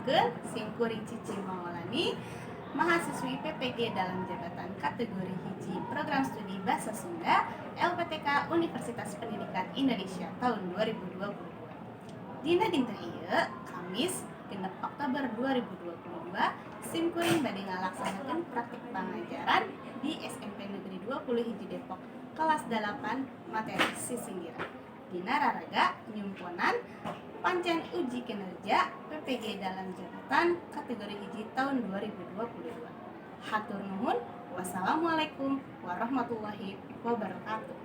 Tepangkeun, sim kuring Cici Maulani, mahasiswi PPG dalam jabatan kategori hiji Program Studi Bahasa Sunda LPTK Universitas Pendidikan Indonesia tahun 2022. Dina dinten ieu, Kamis 6 Oktober 2022, sim kuring bade ngalaksanakeun praktik pangajaran di SMP Negeri 20 Hiji Depok kelas 8 materi sisindiran. Dina raraga nyumponan pancen uji kinerja PPG dalam jabatan kategori hiji tahun 2022. Hatur nuhun. Wassalamualaikum warahmatullahi wabarakatuh.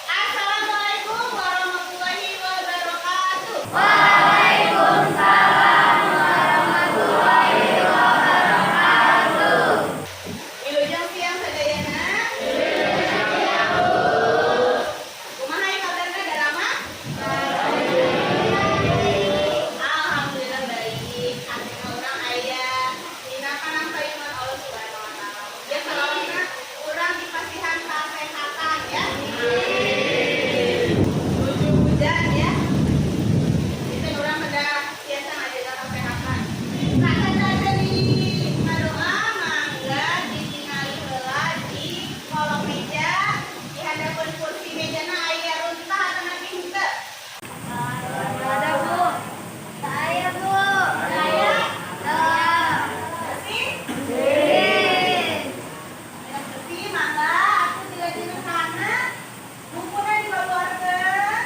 Assalamualaikum warahmatullahi wabarakatuh. Waalaikumsalam warahmatullahi wabarakatuh. Wilujeng siang sadayana. Kumaha ieu kabarna, daramang? Alhamdulillah baik. Artinya urang aya dina panangtayungan Allah Subhanahu wa Taala. Ya, salawasna urang dipasihan kasehatan ya. Nuju hujan ya. Itu urang kedah biasa ngajaga kesehatan. Nah, dari ngadoa, mangga ditingali heula di kolong meja, di handapeun kursi mejana aya runtah atanapi henteu? Ada, Bu. Saya, Bu. Aya? Saya. Bersih? Bersih. Yang bersih, mangga aku dilajengkeun ka handap. Bukuna dibaluarkeun.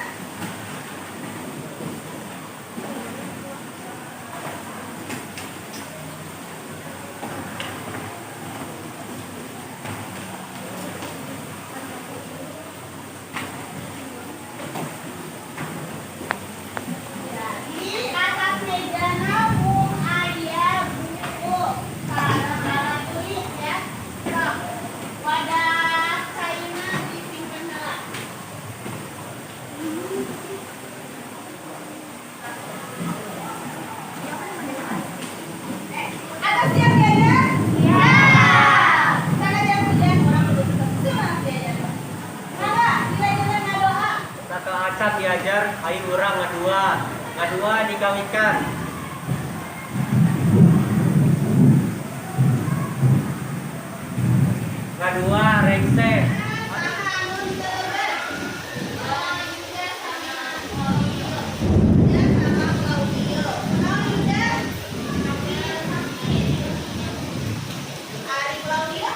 Di atas mejana mung aya buku sareng alat tulis ya. Sok, wadah caina disimpen heula. Eh, atos siap diajar? Siap. Sanajan hujan, urang kudu tetep semangat diajar. Mangga, dilanjutkan ngadoa. Sateuacan diajar, hayu urang ngadua. Ngadua dikawikan. Ngadua rengse. Saha anu teu beres? Oh, Yuda sama Claudio. Yuda sama Claudio. Kunaon, Yuda? Ari Claudio?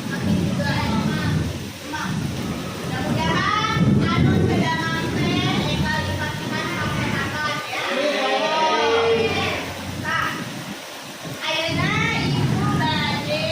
Sakit juga. Emak. Mudah-mudahan anu teu damang teh enggal dipasihan kesehatan ya. Tah. Ayeuna Ibu bade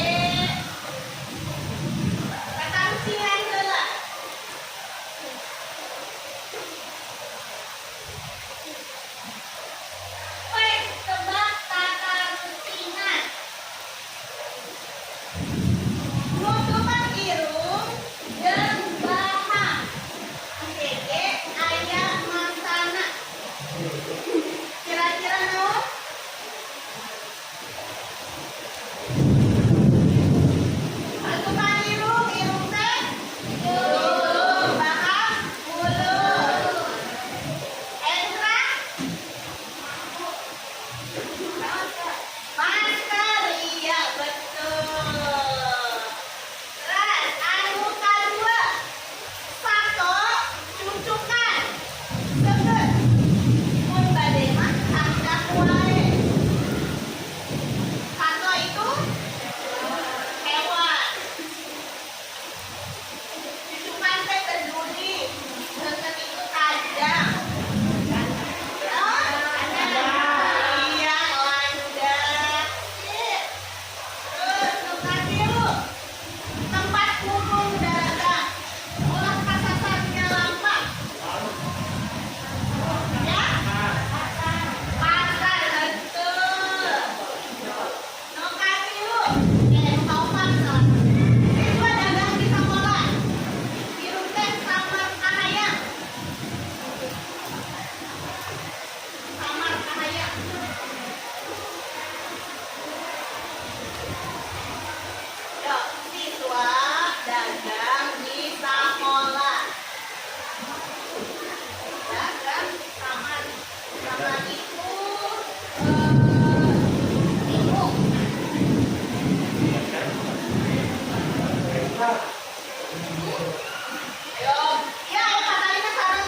Ayo, ya, patalina sareng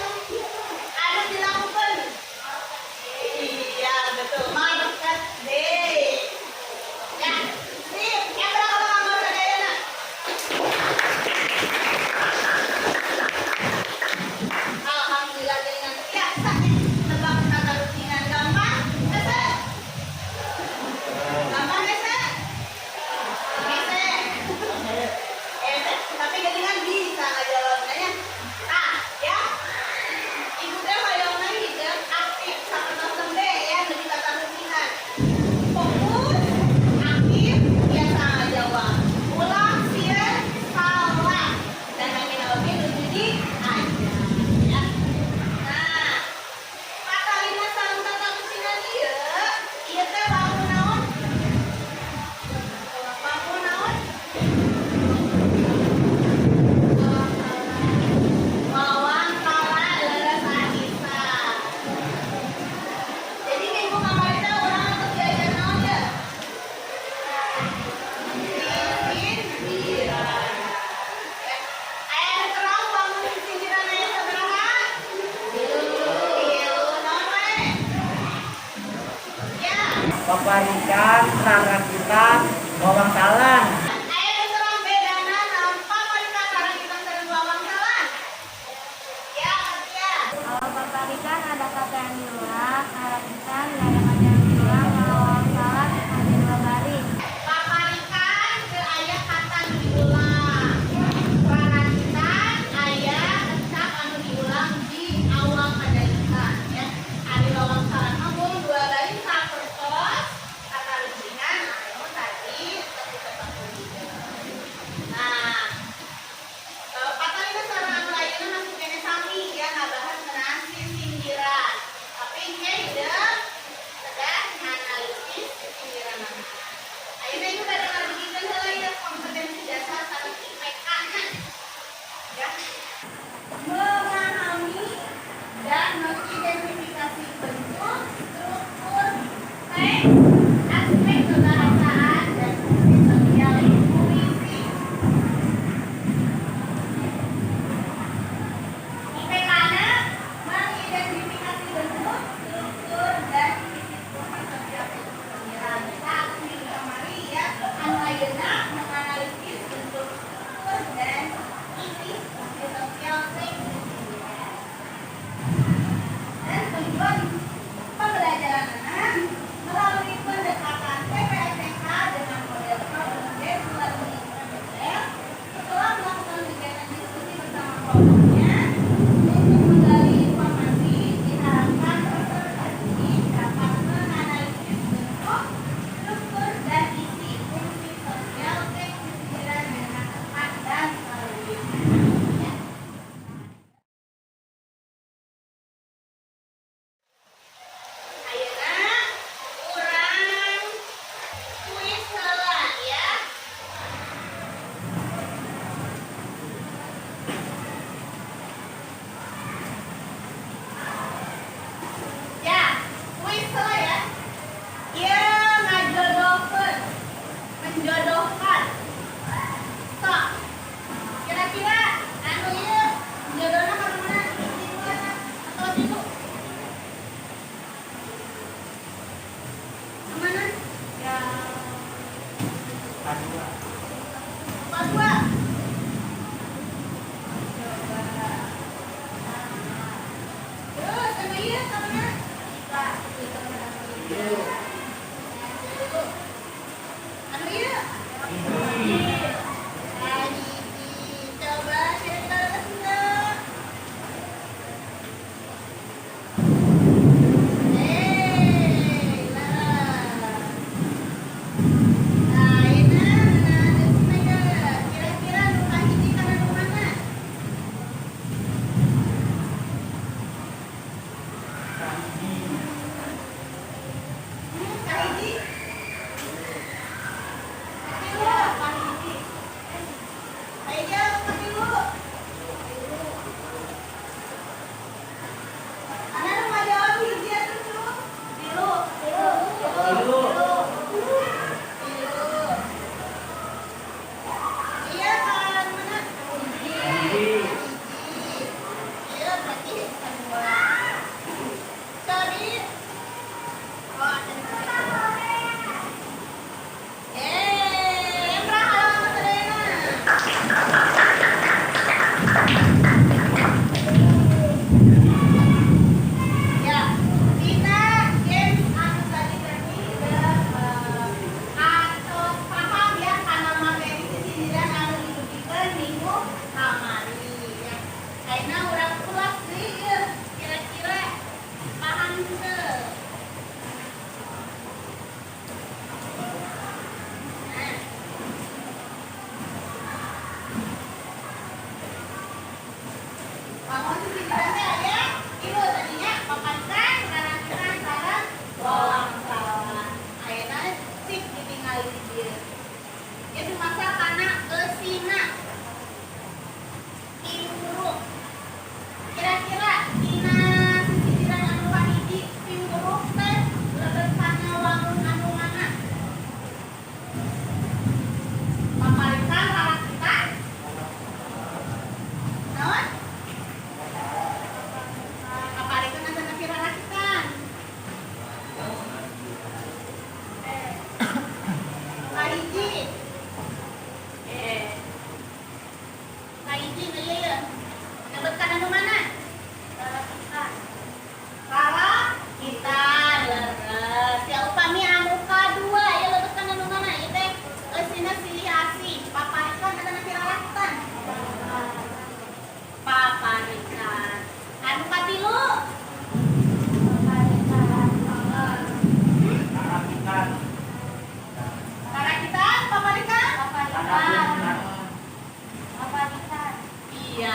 anu dilakukan. Iya, betul. Market day. Ya, sip. Ya, berapa kamu sadayana? Alhamdulillah dengan biasa nebak tatarucingan gampang, hese? Gampang hese? Hese. Hese. Tapi geningan bisa ngajawabnya ya. Nah, ya. Ibu teh hoyongna hidup aktif sapertos nembe ya lebih tatarucingan. Fokus, aktif, biasa ngajawab. Ulah sieun salah. Dan kami oge nuju diajar ya. Nah, patalina sareng tatarucingan ieu, ieu teh wangun naon? Wangun naon? Wawangkala, leres Anissa. Jadi minggu kemarin teh urang untuk diajar naon ya? Sindiran. Ya. Aya nu terang wangun sindiran aya sabaraha? Tilu. Naon wae? Ya. Paparikan, rarakitan, wawangsalan. Aya nu terang bedana naon paparikan, rarakitan sareng wawangsalan? Ya, ya. Kalau paparikan ada kata yang diulang, rarakitan nggak ada kata yang diulang, kalau wawangsalan ada dua baris. Paparikan teu aya kata nu diulang. Rarakitan aya kecap anu diulang di awal padalikan ya. Ari wawangsalan mah mung dua baris sapertos tatarucingan anu tadi tepi-tepi. Nah, patalina sareng anu ayeuna masih keneh sami ya ngabahas ngeunaan sindiran. Tapi engke hideung kedah nganalisis sisindiran. Ayeuna ieu bade ngadugikeun heula ieu kompetensi dasar sareng IPK-na. Ya. Memahami dan mengidentifikasi bentuk, struktur, teks, aspek kebahasaan dan fungsi sosial puisi. IPK-na mengidentifikasi bentuk, struktur, dan isi fungsi sosial sindiran. Kita minggu kamari ya, anu ayeuna menganalisis bentuk, struktur, dan isi fungsi sosial teks sindiran. Dan tujuan pembelajaran anak melalui pendekatan PPSTK dengan model problem based learning PBL, setelah melakukan kegiatan diskusi bersama kelompoknya untuk menggali informasi, diharapkan peserta didik dapat menganalisis bentuk, struktur, dan isi fungsi sosial teks sindiran dengan tepat dan teliti. Ya. Ayeuna urang kuis heula ya. Ya, kuis heula ya. Ieu ngajodohkeun, menjodohkan. Sok. Kira-kira anu ieu jodohna ka mana? Hiji dua atau tilu? Kemana? Ya. Kadua. Kedua. Coba. Terus, anu ieu ka mana? Ieu. Anu ieu? Hiji. Hiji. Coba kira-kira leres henteu? Eh, leres. Nah, ayeuna ngeunaan leresna ieu. Kira-kira nu kahiji kana nu mana? Kahiji.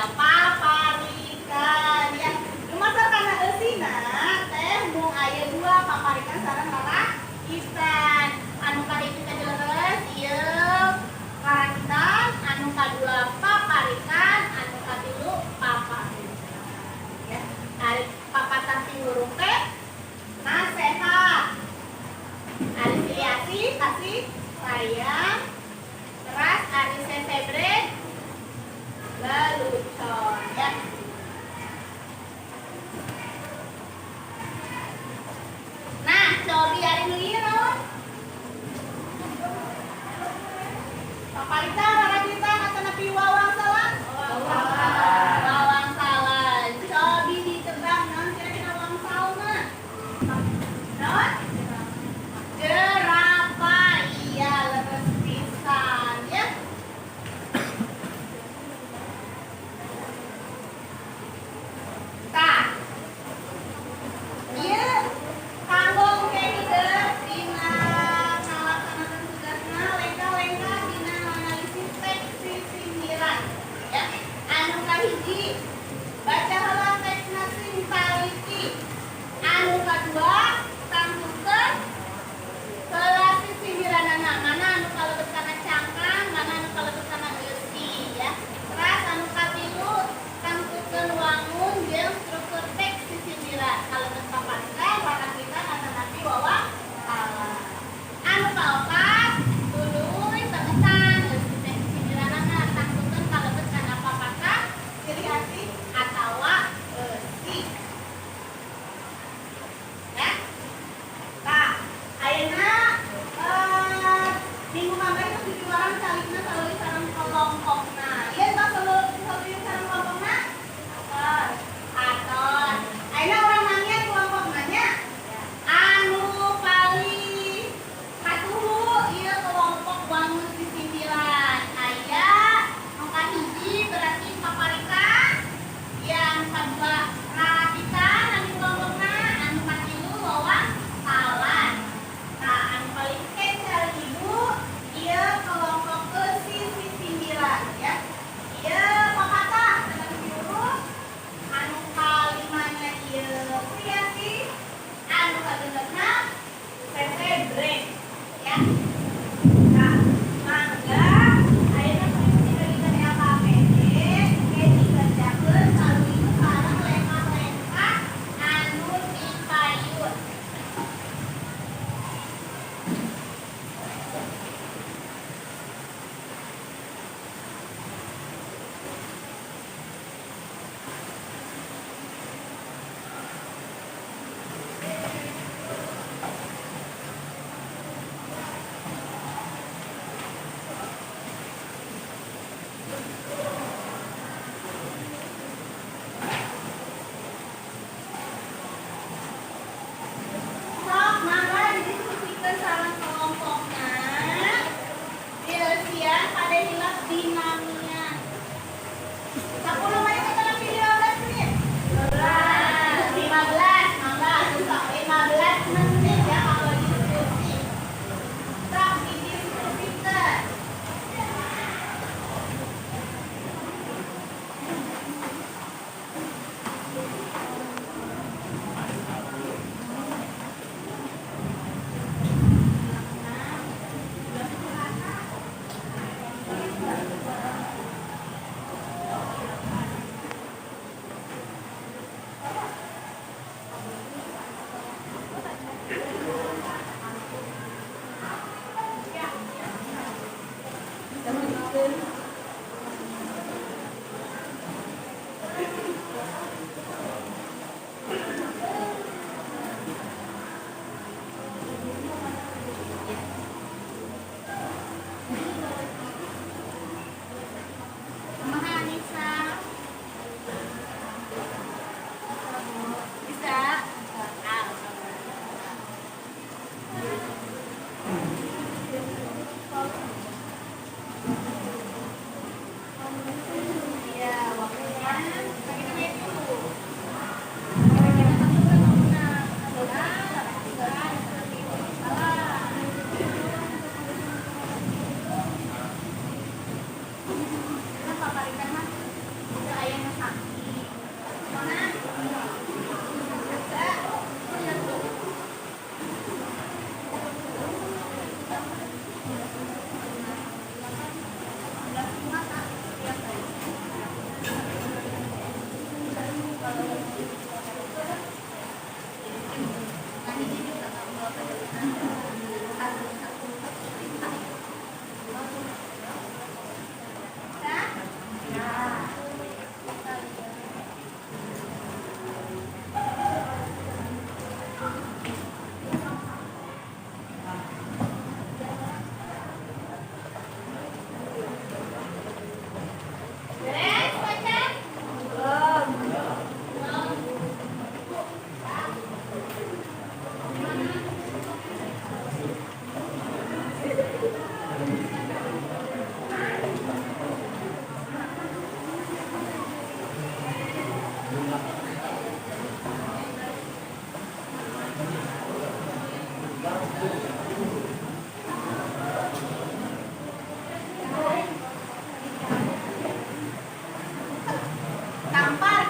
Iya, paparikan ya. Dumasar kana eusina teh mung aya dua, paparikan sareng rarakitan. Anu kahiji teh leres ieu karakitan, anu kadua paparikan, anu katilu paparikan. Ya, ari papatah tingurung teh nasehat. Ari silih asih kasih sayang. Teras ari sesebre lelucon ya. Nah, cobi ari nu ieu naon? Paparikan, rarakitan, atanapi wawangsalan? Wawangsalan. Cobi ditebak naon kira-kira wangsalna? Naon? Jerapah. Iya, leres pisan ya.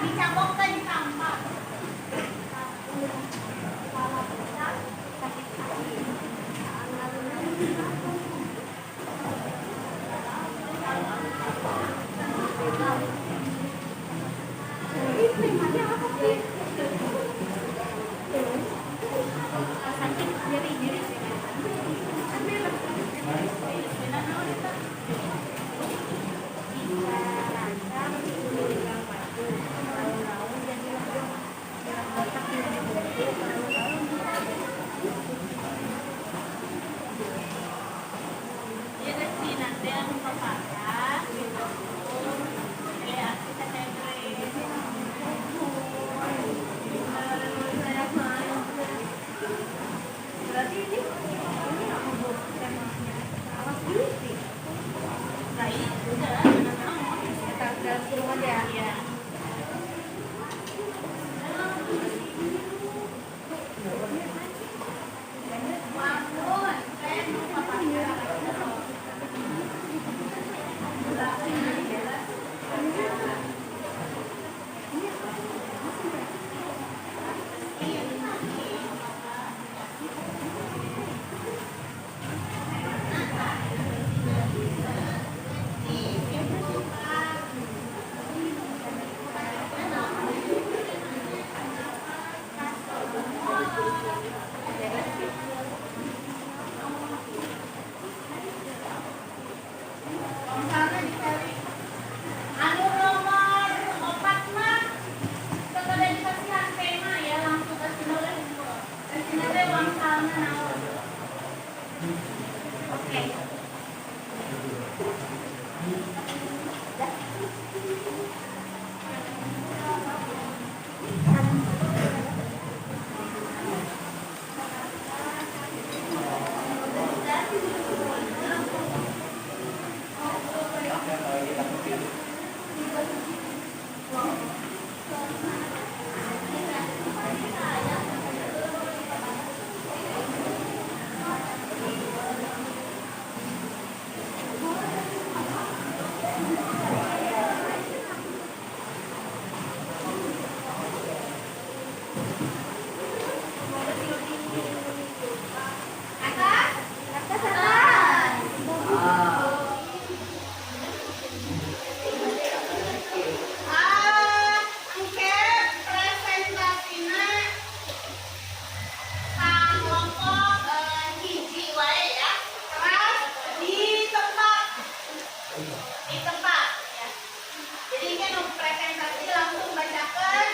Dicabok teh ditampar. Kepala pecah, sakit hati. Sakit nyeri nyeri. Rancang dibilang maju, alun-alun jadi lemah. Jarak botak jadi buntu, alun-alun Iya teh si nanti anu papatah gitu. Kayak aksi teh. Berarti ini aku buat temanya. Awas dulu sih. Nah, iya, udah, benar-benar. Kita dalam kurung aja ya. Iya. Bangun, teh nu papatah. Misalnya dicari anu nomor 4 mah setelah dikasihan tema ya langsung kasih oleh kasih teh wangsalna naon. Oke. Atas? Atas atas. Ah, engke presentasina kelompok hiji wae ya. Keras di tempat. Di tempat ya. Jadi ini nu presentasi langsung bacakan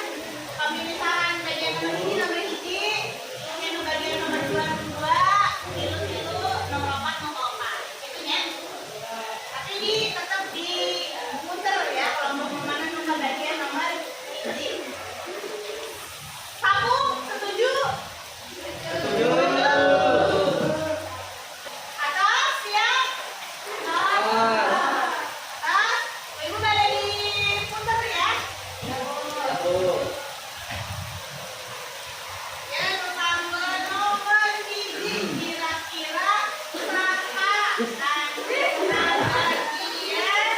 pemilihan bagian nomor hiji, ini nu bagian nomor 2 nomor 2, tilu tilu, nomor 4 nomor 4. Gitu nya. Tapi ini tetap diputer ya, kelompok mana nomor bagian nomor hiji. Sambung, setuju? Setuju. Atas, siap? Atas, Ibu pada diputer ya. Satu. Ya, nu tambah nomor hiji kira-kira saha anu bagian.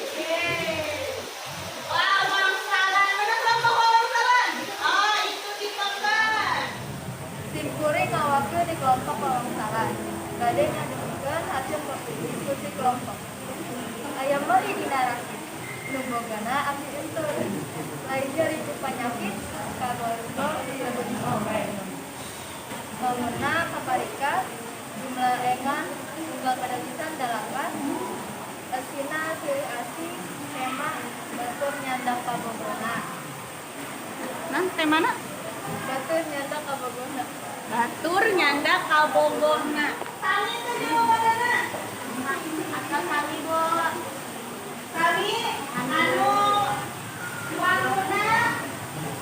Oke. Wah, wangsalan. Mana kelompok wangsalan? Oh, itu di tempat. Sim kuring ngawakil di kelompok wangsalan. Bade ngadugikeun hasil diskusi kelompok. Aya meuli dina rakit. Nu bogana abdi henteu. Lain jari ku panyakit kagogo disebut. Bangunna paparika jumlah engan tunggal padagisan 8. Eusina silih asih tema batur nyandak kabogona. Nah, temana? Batur nyandak kabogona. Batur nyandak kabogona. Sami teh jawabanana. Atau sami, Bu. Sami anu wanguna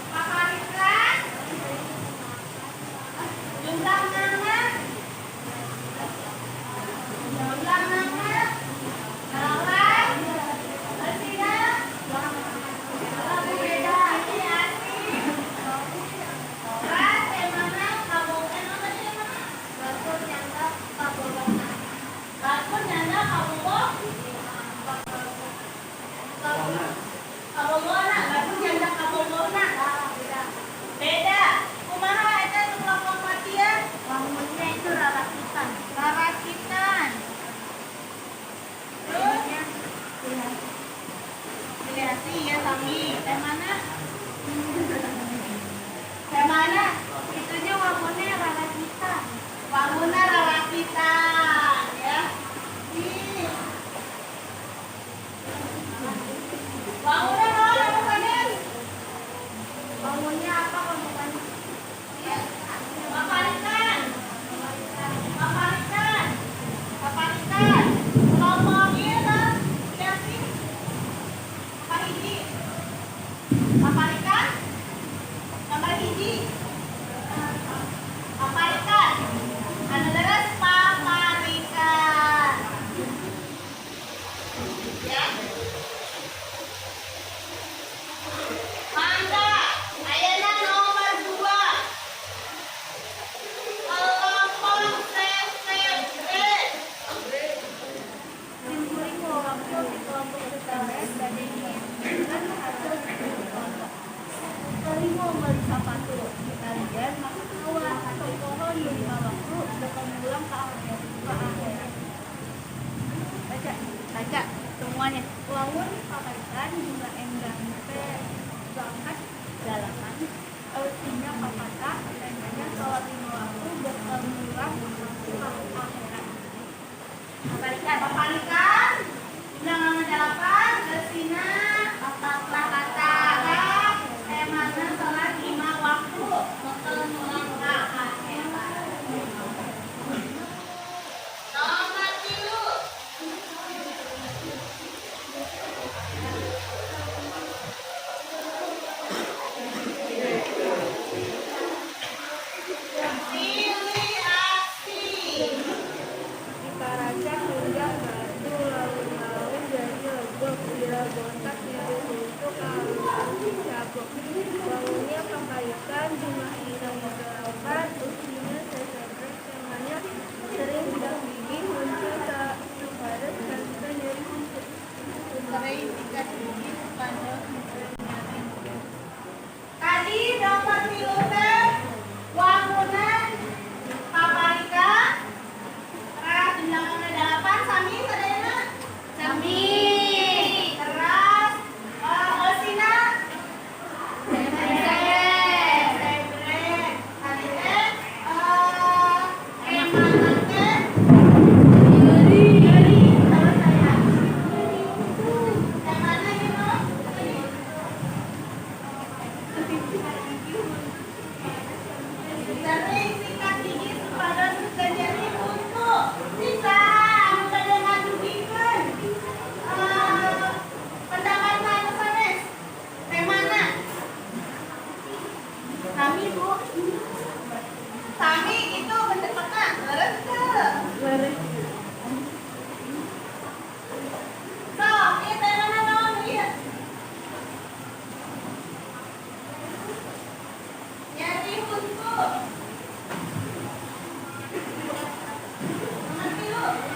paparika jumlahnana jumlahnana 8 eusina beda ini asih. Terus temana kabogoh apa tadi temana? Batur nyandak kabogona. Batur nyandak kabogoh. Asih ya sami. Temana? Temana? Itunya wangunnya rarakitan. Wanguna rarakitan ya. Ih. Wanguna naon anu sanes? Wangunnya apa kamu kan? Iya. Paparikan. Paparikan. Paparikan. Kelompok ieu tah. Yasin. Kahiji. Paparikan. Nomor 1. Paparikan. Anu leres paparikan. Ya. Mangga, ayeuna nomor 2. Kelompok CCB. Sim kuring ngawakil di kelompok CCB bade nyiapkeun hasil diskusi kelompok. Kelima meuli sapatu, ditalian make kawat, teu poho lima waktu bakal mulang ka akhirat. Ka akhirat. Baca. Baca semuanya. Wangun paparikan jumlah enggang teh berangkat dalaman, artinya papatah, temanya sholat lima waktu bakal mulang ka akhirat. Paparikan. Paparikan. Jumlah 8, eusina papatah. Temana sholat 5 waktu bekal mulang ka akhirat. Nomor 3. Pilih aksi. Diparacak unggah batu laun-laun jadi legok, bila botak nyeri huntu ka alun-alun dicabok. Wangunnya paparikan jumlah enggang 8, usinya sesebrek, temanya sering sikat gigi huntu supados henteu nyeri huntu. Sering sikat gigi supados henteu nyeri huntu. Tadi nomor 3 teh wanguna paparikan teras jumlahna 8 sami sadayana? Sami. Teras eusina sebrek. Tadi teh emana teh nyeri sama saya. Temana ieu mah? Sering sikat gigi supados henteu nyeri huntu. Sisa anu bade ngadugikeun. Pendapat anu sanes. Temana? Sami, Bu. Sami itu pendapatna, leres teu? Leres. Sok, ieu temana naon ieu? Nyeri huntu. Nomor 3.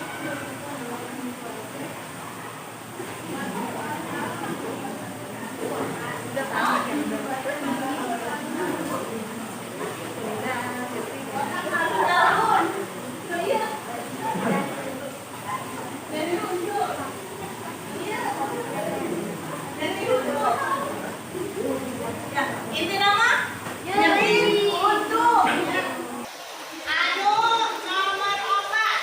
Daun. Iya. Nyeri huntu. Iya. Nyeri huntu. Ya, intina mah nyeri huntu. Anu nomor 4.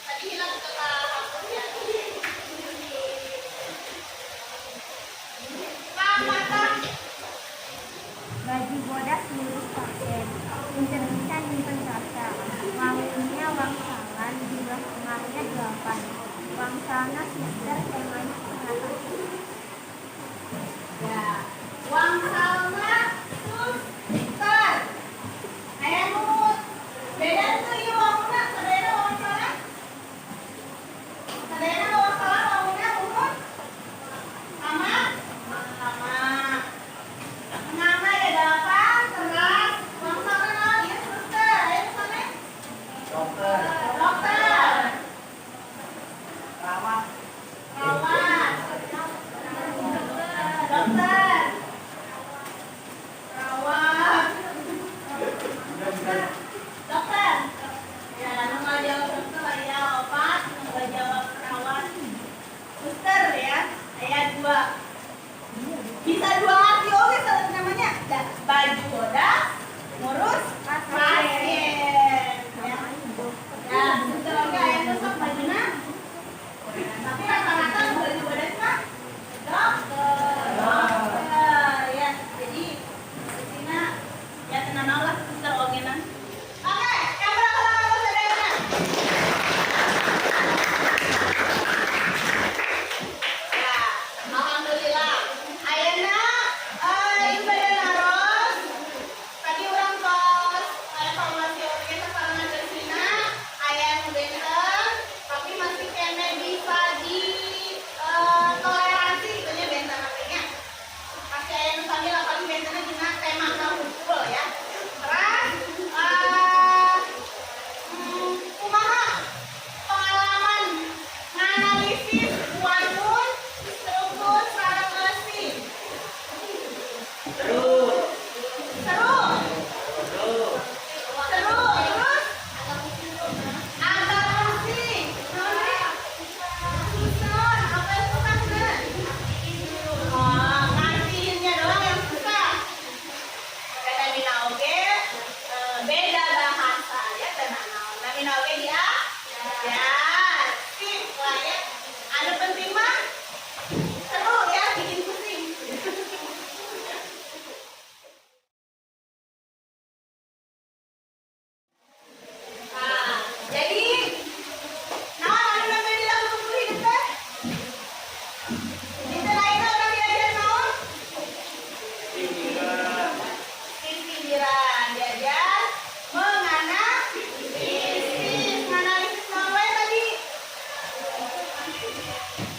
Tadi hilang kata hapusnya. Papatah. Baju bodas lurus pasien, pinter bisa nyimpen rasa. Wangunnya wangsalan, jumlah enggangnya 8. Wangsalna suster, temanya kesehatan. Ya, wangsalna suster. Aya nu beda tuh ieu wanguna, sadayana wangsalan. Sadayana wangsalan wanguna umur sama sama. Enggangna ya 8, teras wangsalna naon ieu suster. Aya nu sanes? Dokter. Dokter. Perawat. Perawat. Dokter. Perawat. Dokter. Ya, nu jawab dokter aya 4, nu jawab perawat. Suster. Dua bisa dua arti, oke, salah namanya baju bodas ngurus pasien ya. Ya, setelah aya nu sok bajuna, tapi rata-rata baju bodas mah dokter, dokter ya. Jadi sina ya tenang lah, suster oge na. Oke, yang berapa lama sadayana? Ya, alhamdulillah. Ayeuna ieu bade naros. Tadi urang tos evaluasi oge sasarengan bersina, aya nu benten, tapi masih keneh bisa di toleransi gitu nya benten nya. Masih aya nu sami lah, paling bentenna dina tema hungkul ya. Terus kumaha pengalaman nganalisis wangun struktur sareng eusi? Seru. Seru. Seru. Seru, terus agak pusing. Naon deui? Susah, apa yang susah, Nen? Oh, ngartiinnya doang yang susah. Kata Mina oge, beda bahasa ya, tenang naon. Nah, Mina oge dia ya, sip lah ya. Anu penting mah seru ya, bikin pusing. Nah, jadi naon anu namanya dilakukan ku hidup teh? Dinten ayeuna urang diajar naon? Pinggiran. Pinggiran, diajar menganalisis. Menganalisis naon wae tadi?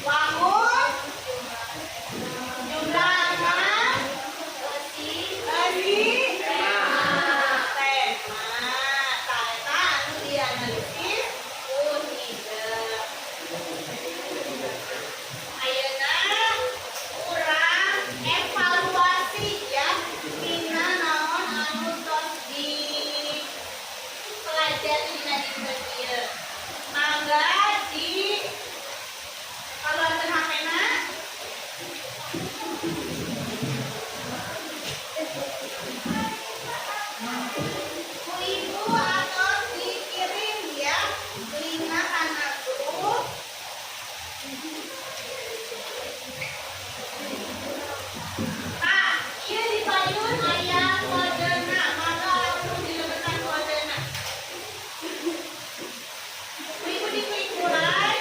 Wangun, jumlah nama, eusi, tema, tema. Tah eta anu dianalisis ku hideung. Ayeuna urang evaluasi ya dina naon anu tos dipelajari dina dinten ieu. Mangga di kaluarkeun HP-na. Ku ibu atos dikirim ya linkna kana grup. Tah, ieu di payun aya kodena, mangga langsung dilebetan kodena. Ku ibu diklik mulai.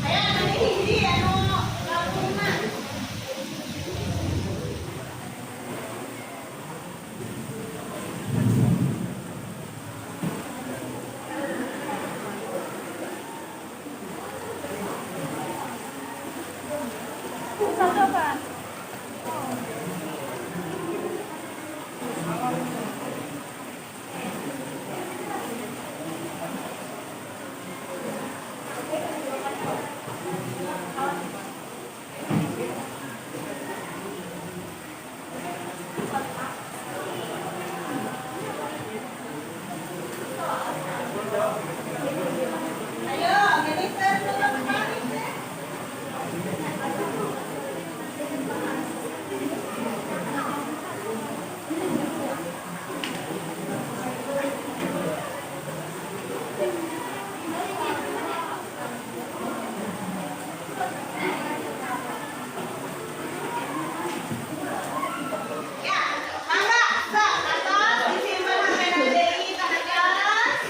Ayo nanti hiji anu gabungna. Satu apa? Ayo, gini terus teh. Ya, mangga, sok, atos disimpan HP-na deui kana kelas.